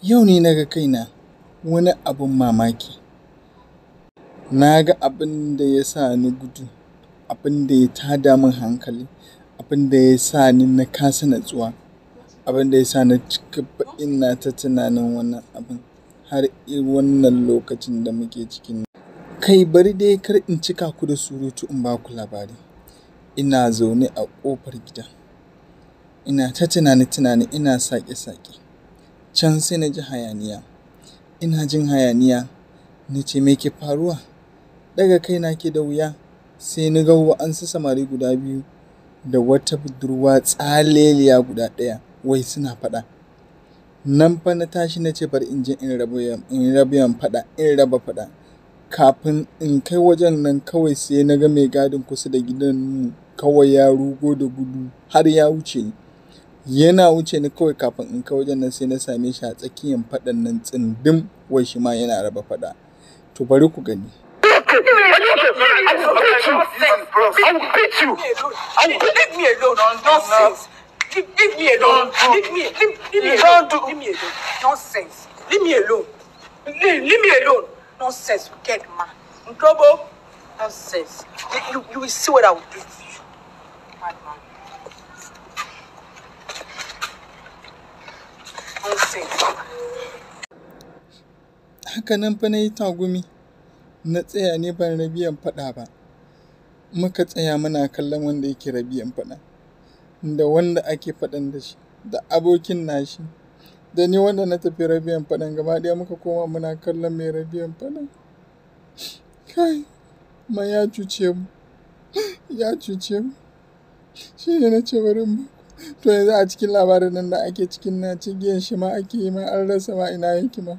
Yau ne na ga kaina wani abin mamaki. Na ga abin da ya sa ni gudu, abin da ya tada min hankali, abin da ya sa ni na kasa natsuwa, abin da ya sa na cika ina ta tunanin wannan abin har wannan lokacin da muke cikin. Kai, bari dai kar in cika ku da surutu in ba ku labari. Ina zaune a ƙofar gida, ina ta tunani-tunani, ina saƙe-saƙe. Can sai na ji hayaniya. Ina jin hayaniya, na ce me ke faruwa? Ɗaga kaina ke da wuya, sai na ga wa'ansu samari guda biyu da wata budurwa tsaleliya guda ɗaya wai suna faɗa. Nan fa na tashi na ce bari in je in rabiyan faɗa, in raba faɗa. Kafin in kai wajen nan kawai sai na ga mai gadin kusa da gidanmu kawai ya rugo da gudu har ya wuce ni. Yana wuce ni kawai kafin in kai wajen nan sai na same shi a tsakiyan faɗan nan tsindim, wai shi ma yana raba faɗa. To bari ku gani. I will beat you. I will beat you. I will Leave me alone. Nonsense. Leave me alone. Leave me alone. Leave me alone. Nonsense. Leave me alone. Leave me alone. Nonsense. Wicked man. In trouble. Nonsense. You will see what I will do to you. Madman. Nonsense. Haka nan fa na yi tagumi. Na tsaya ne ban rabiyan faɗa ba. Muka tsaya muna kallon wanda yake rabiyan faɗa, da wanda ake faɗan da shi, da abokin nashi, da ni wanda na tafi rabiyan faɗan, gaba ɗaya muka koma muna kallon mai rabiyan faɗan. Kai, ma ya cuce mu, ya cuce mu. Shi ne na ce bari mu. To yanzu a cikin labarin nan da ake cikin na cigiyan shi ma ake yi ma an rasa ma ina yake ma.